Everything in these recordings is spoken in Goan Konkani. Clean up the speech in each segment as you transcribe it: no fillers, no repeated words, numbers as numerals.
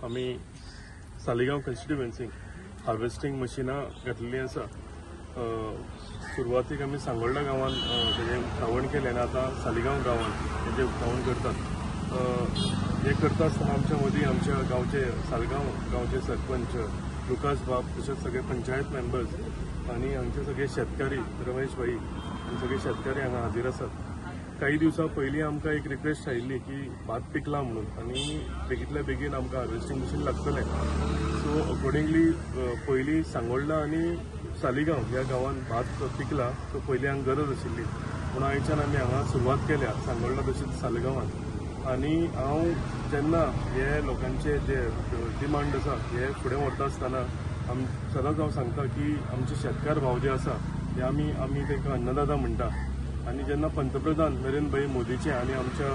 आमी सालिगांव कॉन्स्टिट्युएन्सीक हार्वेस्टिंग मशिनां घातलेलीं आसा. सुरवातीक आमी सांगोल्डा गांवान तेजें उक्तावण केलें आनी आतां सालिगांव गांवान तेजें उक्तावण करतात. हें करता आसतना आमच्या मदीं आमच्या गांवचे सालगांव गांवचे सरपंच लुकास बाब, तशेंच सगळे पंचायत मेंबर्स आनी हांगचे सगळे शेतकारी रमेश भाई आनी सगळे शेतकारी हांगा हाजीर आसात. काही दिवसां पयलीं आमकां एक रिक्वेस्ट आयिल्ली की भात पिकला म्हणून आनी बेगींतल्या बेगीन आमकां हार्वेस्टिंग मशीन लागतलें. सो अकॉर्डिंगली पयलीं सांगोल्डा आनी सालिगांव ह्या गांवांत भात पिकला, सो पयलीं हांगा गरज आशिल्ली म्हणून आयच्यान आमी हांगा सुरवात केल्या सांगोल्डा तशीच सालिगांवांत. आनी हांव जेन्ना हे लोकांचे जे डिमांड आसा हे फुडें व्हरता आसतना सदांच हांव सांगता की आमचे शेतकार भाव जे आसा हे आमी तांकां अन्नदाता म्हणटा. आनी जेन्ना पंतप्रधान नरेंद्र भाई मोदीचे आनी आमच्या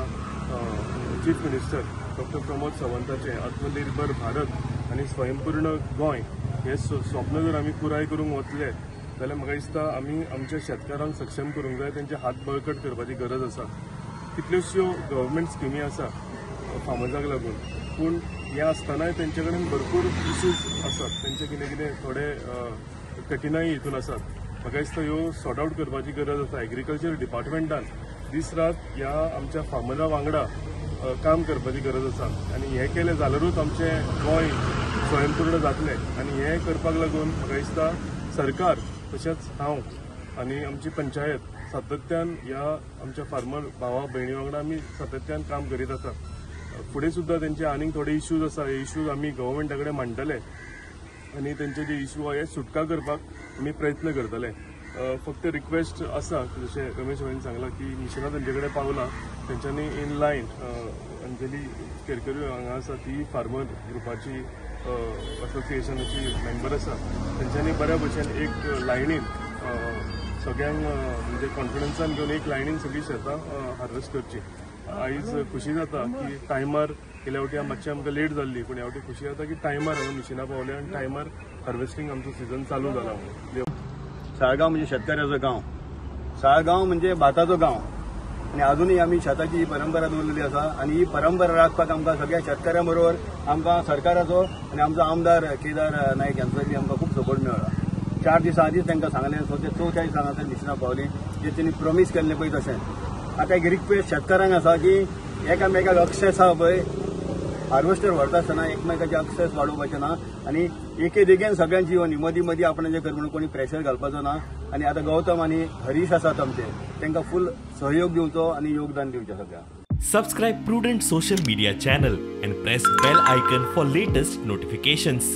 चीफ मिनिस्टर डॉक्टर प्रमोद सावंताचे आत्मनिर्भर भारत आनी स्वयंपूर्ण गोंय हे स्वप्न जर आमी पुराय करूंक वतले जाल्यार म्हाका दिसता आमी आमच्या शेतकारांक सक्षम करूंक जाय, तेंचे हात बळकट करपाची गरज आसा. कितल्योश्यो गव्हर्मेंट स्किमी आसा फार्मर्साक लागून, पूण हें आसतनाय तेंचे कडेन भरपूर इश्यूज आसात, तेंचे कितें कितें थोडे कठिनाई हितून आसात. म्हाका दिसता ह्यो सॉर्ट आवट करपाची गरज आसा. एग्रीकल्चर डिपार्टमेंटान दीस रात ह्या आमच्या फार्मरा वांगडा काम करपाची गरज आसा आनी हें केलें जाल्यारूच आमचें गोंय स्वयंपूर्ण जातलें. आनी हें करपाक लागून म्हाका दिसता सरकार तशेंच हांव आनी आमची पंचायत सातत्यान ह्या आमच्या फार्मर भावा भयणी वांगडा आमी सातत्यान काम करीत आसा. फुडें सुद्दां तेंचे आनीक थोडे इश्यूज आसा, हे इश्यूज आमी गव्हर्मेंटा कडेन मांडटले आनी तेंचे जे इश्यू आहा हे सुटका करपाक आमी प्रयत्न करतले. फक्त रिक्वेस्ट आसा, जशें रमेश भाईन सांगलां की मिशनां तेंचे कडेन पावलां, तेंच्यांनी इन लायन अंजली केरकरी हांगा आसा ती फार्मर ग्रुपाची असोसिएशनाची मेंबर आसा, तेंच्यांनी बऱ्या भशेन एक लायनीन सगळ्यांक म्हणजे कॉन्फिडन्सान घेवन एक लायनीन सगळीं शेतां हार्वेस्ट करची. आयज खुशी जाता की टायमार गेल्या फावटी मातशें आमकां लेट जाल्ली, पूण ह्या फावटी खुशी जाता की टायमार हांगा मिशिनां पावल्या आनी टायमार हार्वेस्टिंग आमचो सिजन चालू जाला. साळगांव म्हणजे शेतकऱ्याचो गांव, साळगांव म्हणजे भाताचो गांव आनी अजुनूय आमी शेताची ही परंपरा दवरलेली आसा आनी ही परंपरा राखपाक आमकां सगळ्या शेतकऱ्यां बरोबर आमकां सरकाराचो आनी आमचो आमदार केदार नायक हांचो बी आमकां खूब सपोर्ट मेळ्ळा. 4 दिसां आदींच तांकां सांगलें, सो ते चवथ्या दिसा हांगासर मिशनां पावलीं जे तेणी प्रोमीस केल्लें पळय तशें. आतां एक रिक्वेस्ट शेतकारांक आसा की एकामेकाक अक्सेस आसा पळय, हार्वेस्टर व्हरता आसतना एकमेकाचे अक्सेस वाडोवपाचें ना आनी एके देगेन सगळ्यांची येवन मदीं मदीं आपणाचें कर म्हणून कोणी प्रेशर घालपाचो ना. आनी आतां गौतम आनी हरीश आसात आमचे, तांकां फूल सहयोग दिवचो आनी योगदान दिवचें सगळ्यांक. Subscribe Prudent social media channel and press bell icon for latest notifications.